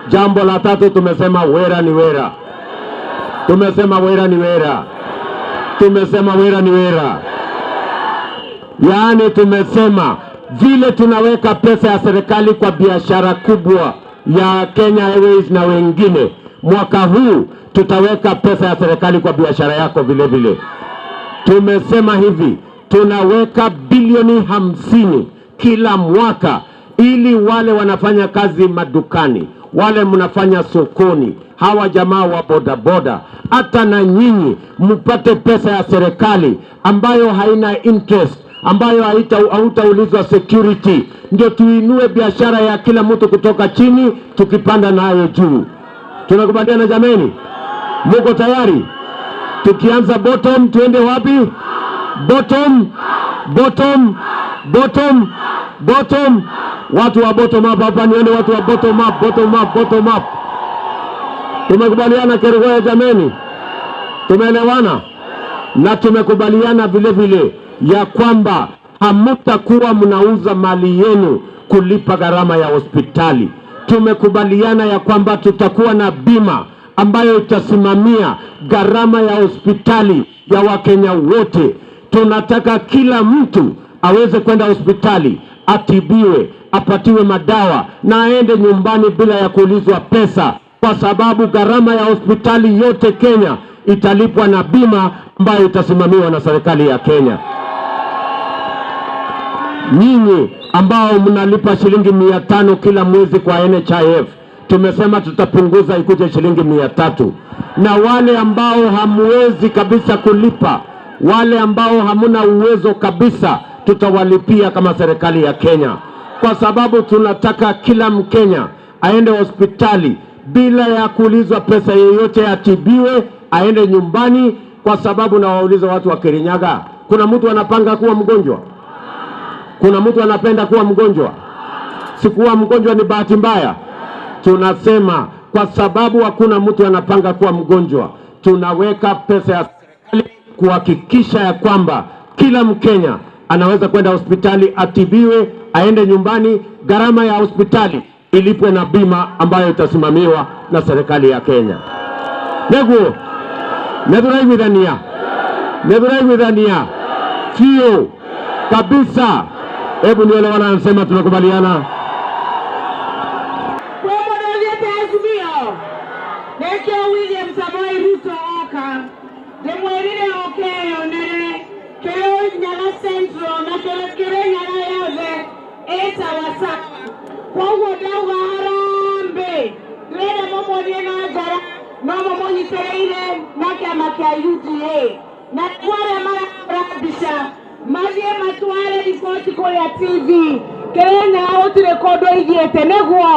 Jambo la tatu tumesema wera ni wera, tumesema wera ni wera, tumesema wera ni wera. Yaani tumesema vile tunaweka pesa ya serikali kwa biashara kubwa ya Kenya Airways na wengine, mwaka huu tutaweka pesa ya serikali kwa biashara yako vile vile. Tumesema hivi, tunaweka bilioni 50 kila mwaka ili wale wanafanya kazi madukani, wale mnafanya sokoni, hawa jamaa wa bodaboda, hata na nyinyi mpate pesa ya serikali ambayo haina interest, ambayo hautaulizwa security, ndio tuinue biashara ya kila mtu kutoka chini tukipanda nayo juu. Tunakubaliana jameni? Muko tayari? Tukianza bottom tuende wapi? Bottom, bottom, bottom, bottom. Watu wa bottom up hapa, nione watu wa bottom up, bottom up, bottom up. Tumekubaliana Kerugoya jameni? Tumeelewana na tumekubaliana vile vile ya kwamba hamutakuwa mnauza mali yenu kulipa gharama ya hospitali. Tumekubaliana ya kwamba tutakuwa na bima ambayo itasimamia gharama ya hospitali ya Wakenya wote. Tunataka kila mtu aweze kwenda hospitali atibiwe, apatiwe madawa na aende nyumbani bila ya kuulizwa pesa, kwa sababu gharama ya hospitali yote Kenya italipwa na bima ambayo itasimamiwa na serikali ya Kenya. Nyinyi ambao mnalipa shilingi 500 kila mwezi kwa NHIF, tumesema tutapunguza ikuje shilingi 300. Na wale ambao hamwezi kabisa kulipa, wale ambao hamuna uwezo kabisa, tutawalipia kama serikali ya Kenya, kwa sababu tunataka kila Mkenya aende hospitali bila ya kuulizwa pesa yoyote, atibiwe, aende nyumbani, kwa sababu nawauliza watu wa Kirinyaga, kuna mtu anapanga kuwa mgonjwa? Kuna mtu anapenda kuwa mgonjwa? Sikuwa mgonjwa ni bahati mbaya. Tunasema kwa sababu hakuna mtu anapanga kuwa mgonjwa, tunaweka pesa ya serikali kuhakikisha ya kwamba kila Mkenya anaweza kwenda hospitali atibiwe, aende nyumbani, gharama ya hospitali ilipwe na bima ambayo itasimamiwa na serikali ya Kenya. Neguo nĩtũraiguithania, nĩtũraiguithania biũ kabisa. Hebu nione wanasema tunakubaliana. Kwĩ mũndũ ũthiĩte Azimio? Nĩkĩo William Samoei Ruto oka, ndĩmwĩrire oke eyonere Kĩrĩnyaga Central na Kĩrĩnyaga yothe ĩtawa sawa. Koguo ndauga harambee, ndĩrenda mũmuonie na njara no mũmũnyitĩrĩire na kĩama kĩa UDA, na nĩguo arĩa marahũra mbica mathiĩ matware riboti kũrĩa TV. Kĩrĩnyaga gũtirĩ kũndũ ithiĩte, nĩguo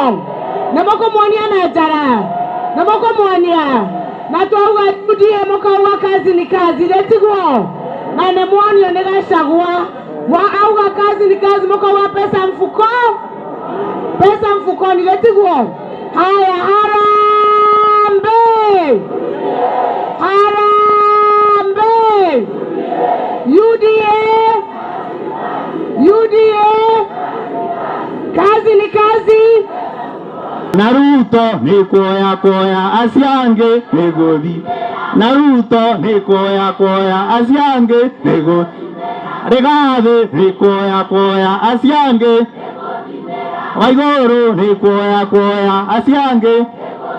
nĩmũkũmuonia na njara, nĩmũkũmuonia na twauga UDA mũkauga kazi ni kazi, nĩtiguo? Na nĩmuonio nĩ Gachagua mwa auga kazi ni kazi, mũkauga pesa mfuko, pesa mfukoni, nĩtiguo? Haya, harambee, harambee! UDA, UDA, kazi ni kazi. Na Ruto nĩ kuoya kuoya acio angĩ nĩ gũthi, na Ruto nĩ kuoya kuoya acio angĩ nĩ gũthi, Rigathĩ nĩ kuoya kuoya acio angĩ, Waigũrũ nĩ kuoya kuoya acio angĩ.